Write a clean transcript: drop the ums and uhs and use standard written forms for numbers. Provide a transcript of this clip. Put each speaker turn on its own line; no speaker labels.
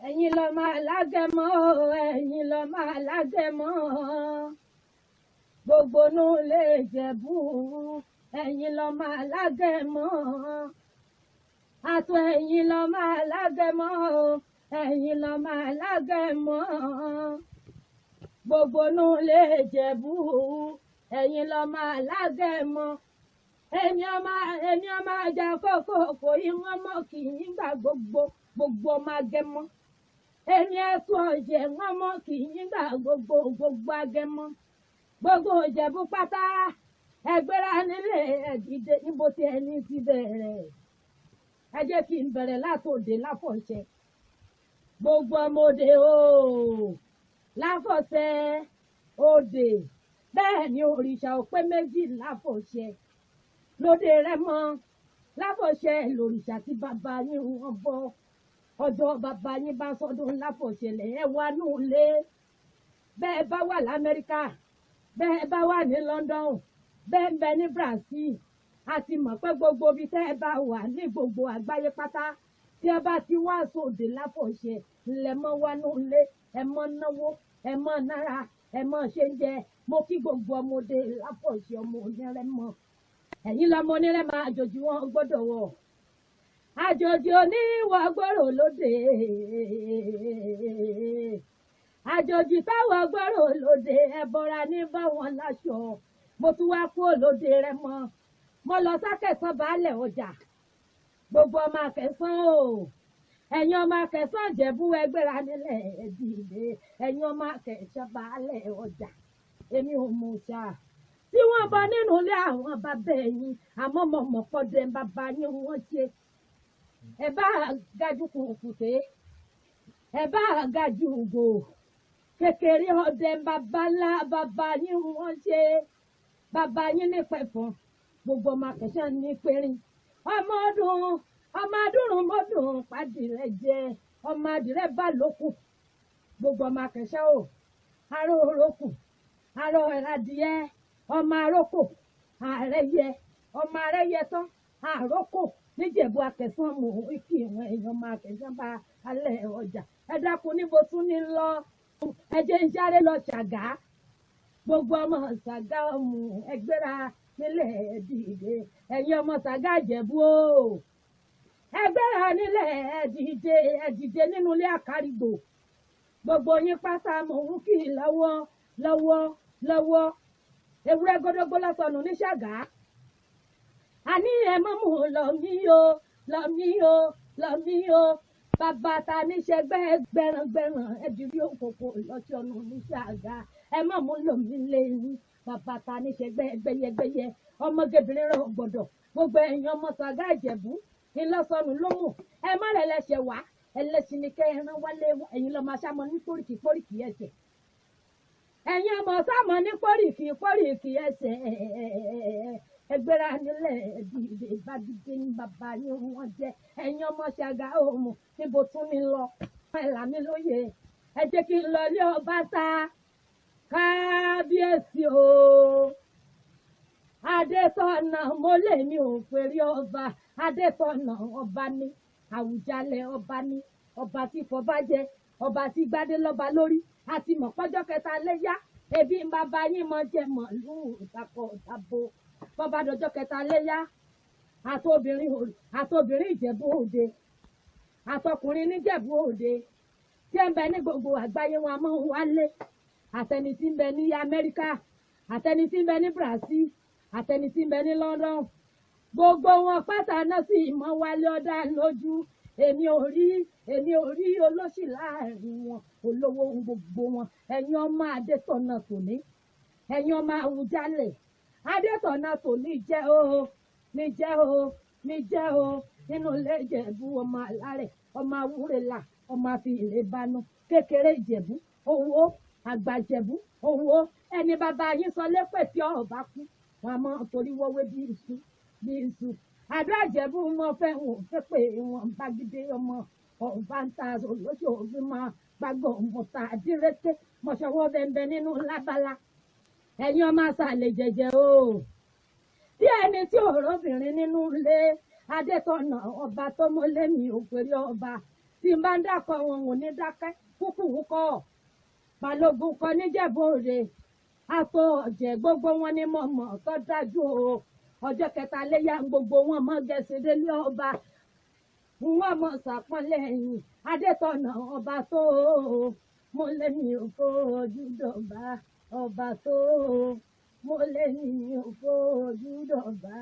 Ẹ̀yin lọ́mọ alágẹmọ, ẹ̀yin lọ́mọ alágẹmọ, gbogbo nù lè Jẹ̀bú, ẹ̀yin lọ́mọ alágẹmọ, àtọ ẹ̀yin lọ́mọ alágẹmọ, ẹ̀yin lọ́mọ alágẹmọ, gbogbo nù lè Jẹ̀bú, ẹ̀yin lọ́mọ alágẹmọ. Èmi ọmọ èmi ọmọ ajá kókó kò yí wọn mọ kì í gbà gbogbo gbogbo ọmọ agẹmọ. Èmi ẹ̀sùn ọ̀jẹ̀ wọn mọ kì í gbà gbogbo gbogbo agẹmọ. Gbogbo Ìjẹ̀bú pátá ẹgbẹ́ra nílé ẹ̀dìdẹ níbo tí ẹni ti bẹ̀rẹ̀. Ẹ jẹ́ kí n bẹ̀rẹ̀ látòdè láfọ̀ṣẹ. Gbogbo ọmọdé ooo láfọ̀ṣẹ òde, bẹ́ẹ̀ ni òrìṣà ò pé méjì láfọ̀ṣẹ lóde Rẹ́mọ. Láfọ̀ṣẹ lòrìṣà tí bàbá yín wọn bọ. Ọjọ́ bàbá yín bá sọdún láfọ̀ṣẹ lẹ̀ ẹ wà nù lé. Bẹ́ẹ̀ bá wà l'Amẹ́ríkà, bẹ́ẹ̀ bá wà ní London, bẹ́ẹ̀ ń bẹ ní Brazil, a ti mọ̀ pé gbogbo ibi tẹ́ ẹ bá wà ní gbogbo àgbáyé pátá, tí ẹ bá ti wá sóde láfọ̀ṣẹ ńlẹ̀ mọ́ wá nù lé, ẹ mọ́ náwó, ẹ mọ́ nára, ẹ mọ́ ṣe ń jẹ. Mo kí gbogbo ọmọdé láfọ̀ṣẹ ọmọ onírẹ́mọ. Ẹ̀yin lọmọ onírẹ́mọ, àjòjì wọn gbọ́dọ̀ wọ̀, àjòjì oníwọ̀ gbọ́rọ̀ lóde, àjòjì táwọn gbọ́rọ̀ lóde, ẹ̀bọra ní báwọn láṣọ. Mo tún wá kúrò lóde Rẹ́mọ, mo lọ sákẹ̀sán baálẹ̀ ọjà. Gbogbo ọmọ Akẹ̀sán o, ẹ̀yin ọmọ Akẹ̀sán Ìjẹ̀bú ẹgbẹ́ra nílẹ̀ ẹ̀dìdẹ, ẹ̀yin ọmọ Akẹ̀sán baálẹ̀ ọjà, èmi ò mú ṣá tí wọ́n bọ nínú ilé àwọn bàbá ẹ̀yin, àmọ́ mo mọ̀ pọ́dẹ bàbá yín wọ́n ṣe. Ẹ bá gajú kùkùté, ẹ bá gajú ògò kékeré, ọdẹ bàbá ńlá bàbá yín wọ́n ṣe. Bàbá yín ní pẹ̀fọ́n, gbogbo ọmọ Akẹ̀sán ní pẹ̀rín. Ọmọ ọdún ọmọ adúrún mọ́dún pàdìrẹ jẹ, ọmọ adìrẹ bá lókun. Gbogbo ọmọ Akẹ̀sán o, aró orókùn, aró ẹ̀rádìẹ, ọmọ arókò ààrẹ yẹ, ọmọ ààrẹ yẹ tán àrókò níjẹ̀bú Akẹ̀sán. Mò ń kí ìwọ̀n èèyàn ọmọ Akẹ̀sán bá alẹ́ ọjà. Ẹ dákun, níbo tún ní lọ? Ẹ jẹ́ ń sáré lọ Ṣàgá. Gbogbo ọmọ Ṣàgá ọmọ ẹgbẹ́ra nílẹ̀ dìde, ẹ̀yin ọmọ Ṣàgá Ìjẹ̀bú o, ẹgbẹ́ra nílẹ̀ ẹ̀dìde, ẹ̀dìde nínú ilé àkárìgbò. Gbogbo yín pátá mò ń kí lọ́wọ́ lọ́wọ́ lọ́wọ́. Ewúrẹ́ gódógbó lọ́sọ̀nù ní Ṣàgá, àní ẹ mọ́ mú lọ mí o, lọ mí o, lọ mí o. Bàbá ta níṣẹ́gbẹ́ gbẹ̀ràngbẹ̀ràn ẹ̀dìrí òkòkò lọ́sọ̀nù ní Ṣàgá, ẹ mọ́ mú lọ mí lẹ́yìn. Bàbá ta níṣẹ́gbẹ́ gbẹyẹgbẹyẹ ọmọgébìnrin rẹ̀ gbọ́dọ̀. Gbogbo ẹ̀yin ọmọ Ṣàgá Ìjẹ̀bú ńlọ́sọ̀nù ló mú, ẹ má rẹ̀ lẹ́sẹ̀ wá, ẹlẹ́sìn ni kẹ́ ẹ rán wálé. Ẹ̀yin lọ́mọ aṣámọ ní pòríkì pòríkì ẹsẹ̀, ẹ̀yin ọmọ sámọ ní pòríkì pòríkì ẹsẹ̀, ẹgbẹ́ra nílẹ̀ dìde ìbádìde ní bàbá yín wọ́n jẹ́. Ẹ̀yin ọmọ Ṣàgá òmù, níbo tún ní lọ? Ẹ là mí lóye, ẹ jẹ́ kí n lọ ilé ọba ta. Kábíyèsí o, Adétọ̀nà, mo lè ní òpèrè ọba Adétọ̀nà, ọba ní Àwùjalẹ̀, ọba ní ọba tí fọba jẹ, ọba tí gbadé lọ́ba lórí. Àti mọ̀ pọ́jọ́ kẹta léyà, ebi ń bàbá yín mọ jẹ mọ̀lúù ìtakọ̀ ìtabo. Bọ́ba dọjọ́ kẹta léyà, àtobìnrin Ìjẹ̀bú Òde, àtọkùnrin níjẹ̀bú Òde tí ń bẹ ní gbogbo àgbáyé, wọn a máa ń wálé. Àtẹni tí ń bẹ ní Amẹ́ríkà, àtẹni tí ń bẹ ní Brazil, àtẹni tí ń bẹ ní London, gbogbo wọn pátá náà sì mọ wálé. Ọ̀dà lójú èmi ò rí, èmi ò rí olóṣì láàrin wọn, olówó gbogbo wọn. Ẹ̀yin ọmọ Adétọ̀nà tòní, ẹ̀yin ọmọ Àwùjalẹ̀, Adétọ̀nà tòní jẹ́ o, ní jẹ́ o, ní jẹ́ o nínú ilé Ìjẹ̀bú. Ọmọ alárẹ̀, ọmọ awúrẹ́là, ọmọ àfi ìrẹ́bánu kékeré Ìjẹ̀bú owó, àgbà Ìjẹ̀bú owó. Ẹni bàbá yín sọ lépè tí ọba kú, wọn a mọ torí wọ́wé bí iṣu bí iṣu. Àdó Ìjẹ̀bú wọn fẹ́ wọn fẹ́ pé wọn bá gidi ọmọ ọba ń ta olóṣèlú máa gbàgbọ́ mọ̀tà àdírẹ́tẹ́ mọ̀ṣọ́wọ́ bẹ́ẹ̀ nínú lábala. Ẹ̀yin ọmọ àṣàlẹ̀ jẹjẹ o, Bí ẹni tí òróbìnrin nínú ilé, Adétọ̀nà ọba tó mọ́lé mi ò pèrè ọba. Tí n bá ń dákọ̀ wọn ò ní dákẹ́, kúkú ń kọ́. Balógun kan níjẹ̀bú òde, àtò ọ̀jẹ̀ gbogbo wọn ni mo mọ̀ tó dájú o. Ọjọ́ kẹta léyà gbogbo wọn mọ́ gẹ̀ẹ́sì délé ọba. Wọ́n mọ̀ sàpọ́nlé ẹ̀yìn Adétọ̀nà ọba tó mọ́lé mi ò fojú dọ̀bà ọba tó mọ́lé mi ò fojú dọ̀bà.